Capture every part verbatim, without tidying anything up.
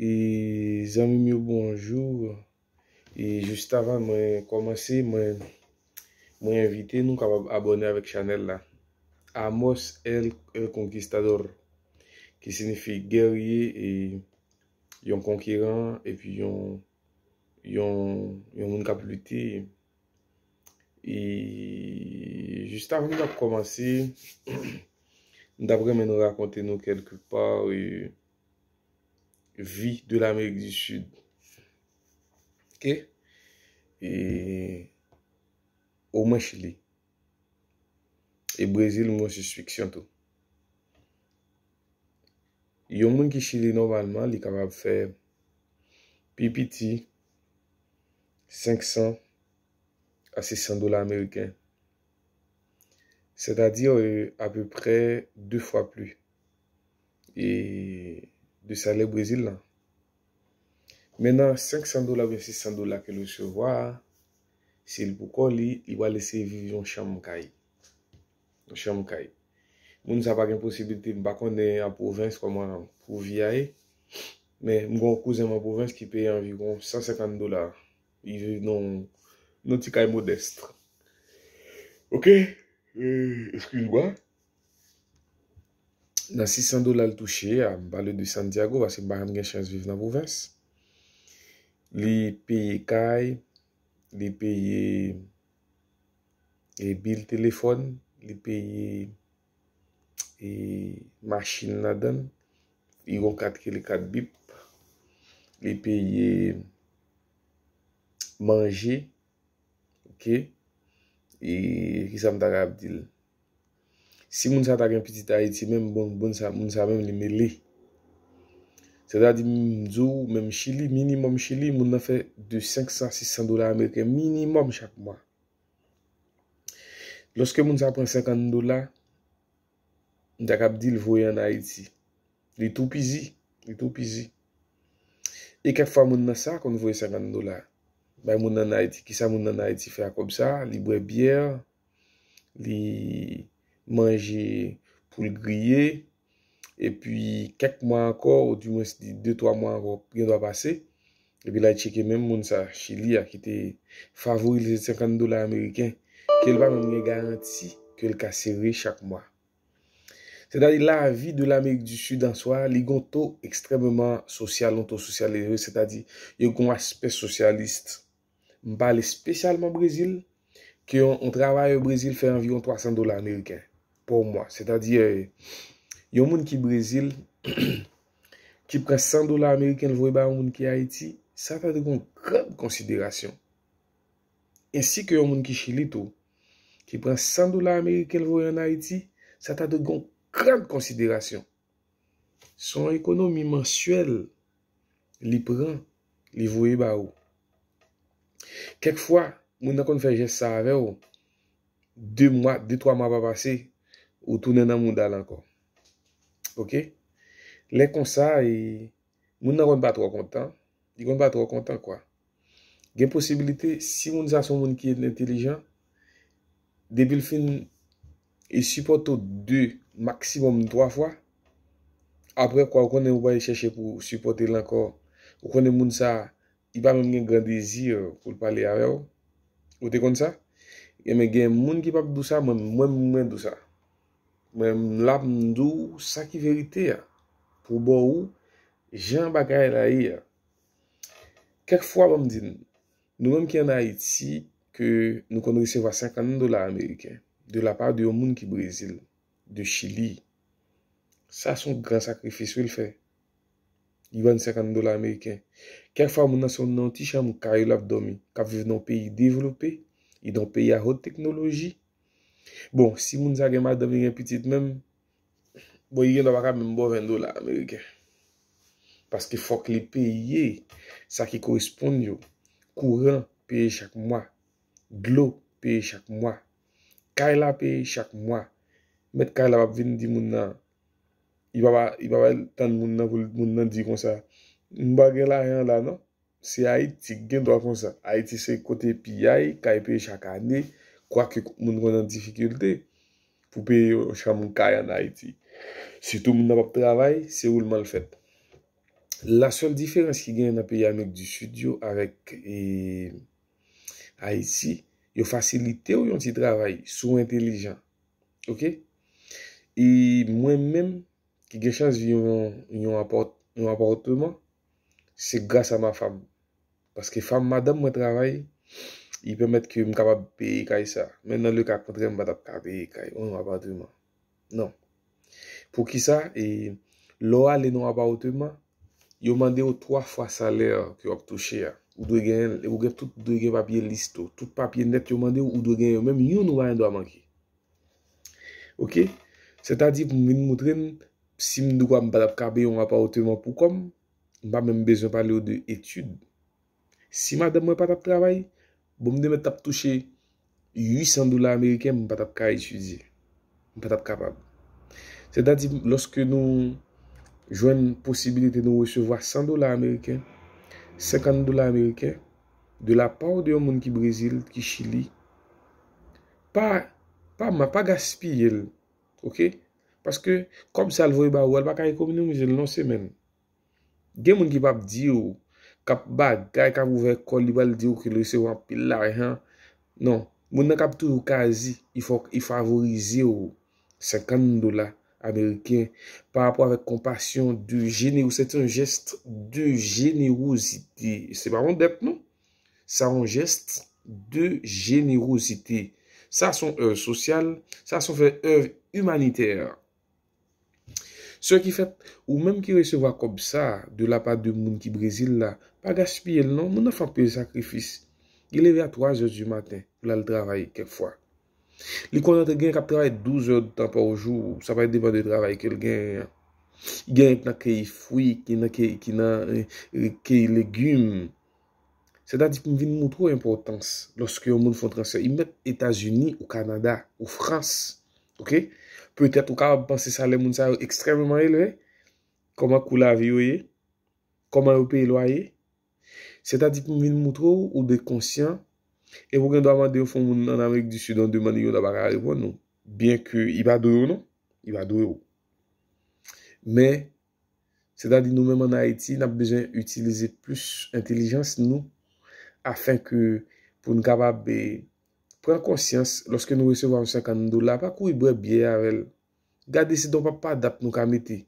E zanmi m yo, bonjou. E jis avan mwen kòmanse, mwen, mwen envite nou kapab abòne avèk chanèl la. Amos el, el Conquistador, ki siyifi gèrye, e yon konkeran, epi yon, yon, yon moun k ap lite. E jis avan m t ap kòmanse, m t ap renmen nou rakonte nou kèlke pa, e, vi de l'Amérique du Sud. Ok? E omwen Chili. E Brezil, mwen se fiksyon tou. Yon moun ki Chili nòmalman, li kapab fè pi piti senk san a sis san dola ameriken. Sètadi, e, apeprè de fwa pli, e, de salè Brezil lan. Men nan senk san dola oubyen sis san dola ke l resevwa a, si l pou kò li, li pral eseye viv yon chanm kay. Yon chanm kay. Moun sa pa gen posiblite, m pa konnen an pwovens kòman pou vi a ye. Men m gen yon kouzen m an pwovens ki peye anviwon san senkant dola. Li viv nan yon ti kay modès. Ok? E, eskize mwen. Nan sis san dola l touche a, m pale de Santiago, paske m pa janm gen chans viv nan pwovens. Li peye kay, li peye, e, bil telefòn, li peye, e, machin ladan l, li gon kat ki rele kat bip, li peye manje, ok? E kisa m ta kapab di l? Si moun sa ta gen pitit Ayiti menm, bon, bon sa, moun sa menm li mele. Sètadi, m di w, menm Chili, minimòm Chili, moun nan fè de senk san a sis san dola ameriken minimòm chak mwa. Lòske moun sa pran senkant dola, m ta kab di l voye ann Ayiti. Li tou pizi, li tou pizi. E kèk fwa moun nan sa konn voye senkant dola bay moun nan Ayiti. Kisa moun nan Ayiti fè ak kòb sa? Li bwè byè, li manje poul griye, epi kèk mwa ankò, ou dimwens di de, twa mwa ankò, gen dwa pase, epi l al tcheke menm moun sa, Chili a, ki te favorize senkant dola ameriken, ke l pa menm gen garanti ke l ka sere chak mwa. Sètadi, lavi de Lamerik di Sid an swa, li gen yon to ekstrèmeman sosyal, yon to sosyal elve, sètadi, yo gen yon aspè sosyalis. M pale espesyalman Brezil, ke yon, yon travayè Brezil fè anviwon twa san dola ameriken pa mwa. Sètadi, yon moun ki Brezil, ki pran san dola ameriken, l voye ba yon moun ki Ayiti, sa ta dwe gen yon gran konsiderasyon. Ensi ke yon moun ki Chili tou, ki pran san dola ameriken, l voye ann Ayiti, sa ta dwe gen yon gran konsiderasyon. Se yon ekonomi mansyèl li pran, li voye ba ou. Kèk fwa, moun nan konn fè jès sa avè w, de mwa, de, twa mwa pa pase, ou tounen nan mouda l ankò. Ok? Lè konsa, e, moun nan konn pa twò kontan. Li konn pa twò kontan, kwa. Gen posiblite, si moun sa se yon moun ki entelijan, depi l fin, e, sipòte w de, maksimòm twa fwa, apre, kwa, ou konnen ou pral chèche pou sipòte l ankò. Ou konnen moun sa, li pa menm gen gran dezi pou l pale avè w. Ou te konn sa? Ebyen, gen moun ki p ap di w sa, mwen, mwen, mwen di w sa. Mwen, m la, m di w sa ki verite a. Pou ba w jan bagay la ye a. Kèk fwa, ban m di n, nou menm ki ann Ayiti, ke nou konn resevwa senkant dola ameriken, de la pa de yon moun ki Brezil, de Chili, sa se yon gran sakrifis, wi, l fè. Li ba n senkant dola ameriken. Kèk fwa, moun nan se nan yon ti chanm kay l ap dòmi, k ap viv nan yon peyi devlope, li nan yon peyi a wot teknoloji. Bon, si moun sa gen madanm, li gen pitit menm, bon, li gen dwa pa ka menm ba w ven dola ameriken. Paske fòk li peye sa ki koresponn yo. Kouran peye chak mwa. Dlo peye chak mwa. Kay la peye chak mwa. Mèt kay la p ap vin di moun nan, li pa, li pa tann moun nan pou moun nan di konsa, "M pa gen lajan la non." Se Ayiti ki gen dwa konsa. Ayiti se kote piyay, kay peye chak ane, kwake moun konn nan difikilte pou peye yon chanm kay ann Ayiti. Sitou moun nan p ap travay, se woulman l fèt. La sèl diferans ki genyen nan peyi Amerik di Sid yo avèk e, Ayiti, yo fasilite w yon ti travay si w entelijan. Oke? E mwen menm, ki gen chans viv yon, yon, apart, yon apatman, se gras a ma fam. Paske fam madanm mwen travay, li pèmèt ke m kapab peye kay sa. Men nan le ka kontrè, m pa t ap ka peye kay, yon apatman. Non. Poukisa? E lè w ale nan yon apatman, yo mande w twa fwa salè ke w ap touche a. Ou dwe gen, ou gen tout, dwe gen papye lis tou. Tout papye nèt yo mande w, ou dwe gen yo. Menm youn ou pa gen dwa manke. Oke? Sètadi pou m vin moutre n, si m di w m pa t ap ka peye yon apatman pou kò m, m pa menm bezwen pale w de etid. Si madanm mwen pa t ap travay, bon, m te mèt t ap touche uit san dola ameriken, m pa t ap ka etidye. M pa t ap kapab. Sètadi, lòske nou jwenn posibilite nou resevwa san dola ameriken, senkant dola ameriken, de la pa de yon moun ki Brezil, ki Chili, pa, pa, ma- pa gaspiye l, oke? Paske kòb sa l voye ba ou a, l pa ka ekonomize l nan semèn. Gen moun ki p ap di w, k ap bagay, k ap ouvè kò l, li pral di w ke l resevwa anpil lajan. Non, moun nan k ap toujou kazi, li fò, li favorize w senkant dola ameriken pa rapò avèk konpasyon, de jenerosite, se yon jès de jenerosite. Se pa yon dèt, non. Sa yon jès de jenerosite. Sa se yon èv sosyal, sa se yon fè èv imanitè. Ce qui fait, ou menm ki resevwa kòb sa de la pa de moun ki Brezil la, pa gaspiye l non, moun nan fè anpil sakrifis. Li leve a twa zè di maten pou l al travay kèk fwa. Li konn antre gen k ap travay douz è de tan pa jou, sa va depann de travay ke l genyen an. Gen k nan keyi fwi, ki nan keyi, ki nan eh, eh, keyi legim. Sètadi pou m vin moutre w enpòtans lòske yon moun fè yon transfè, li mèt Etazini ou Kanada ou Frans. Oke? Petèt ou kapab panse salè moun sa yo ekstrèmeman elve. Kòman kou lavi yo ye? Kòman yo peye lwaye? Sètadi pou m vin moutre w, ou dwe konsyan, e ou gen dwa mande yon fon moun ann Amerik di Sid yon demann, yo pa ka reponn ou. Byen ke li pa dwe w non, li pa dwe w. Men, sètadi nou menm ann Ayiti, n ap bezwen itilize plis entèlijans nou afen ke pou n kapab eh, pran konsyans lòske nou resevwa yon senkant dola, pa kouri bwè byè avè l. Gade si w pa pa dat nou ka mete.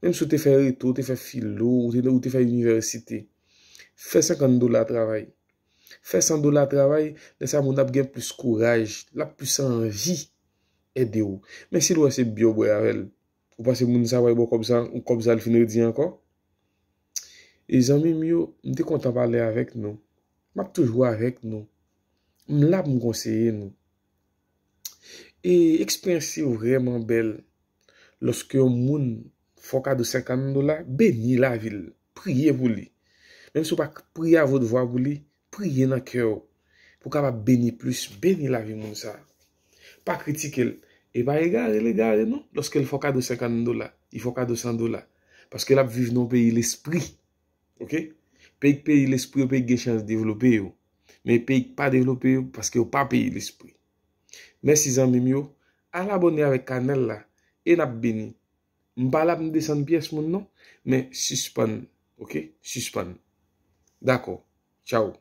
Menm si w te fè reto, w te fè filo, ou te, ou te fè inivèsite. Fè senkant dola travay. Fè san dola travay, lè sa moun ap gen plis kouraj, l ap plis anvi ede w. Men si l wè se byè w bwè avè l, ou panse moun sa pral ba w kòb sa, kòb sa l fin redi ankò? E zanmi m yo, m te kontan pale avèk nou. M ap toujou avèk nou. M la pou m konseye nou. E eksperyans yo vrèman bèl. Lòske yon moun fè w kado senkant dola, beni lavi l, priye pou li. Menm si w pa k- priye a votvwa pou li, priye nan kè w pou w kapab beni plis, beni lavi moun sa a. Pa kritike l. E pa egare l egare non, lòske l fè w kado senkant dola, li fè w kado san dola. Paske l ap viv nan yon peyi lespri. Oke? Peyi k peyi lespri yo, peyi k gen chans devlope yo. Men peyi k pa devlope yo, paske yo pa peyi lespri. Mèsi zanmi m yo, al abòne avèk kanal la, e n ap beni. M pa la pou m desann pyès moun non, men sispann, oke? Sispann. Dakò. Tchaw.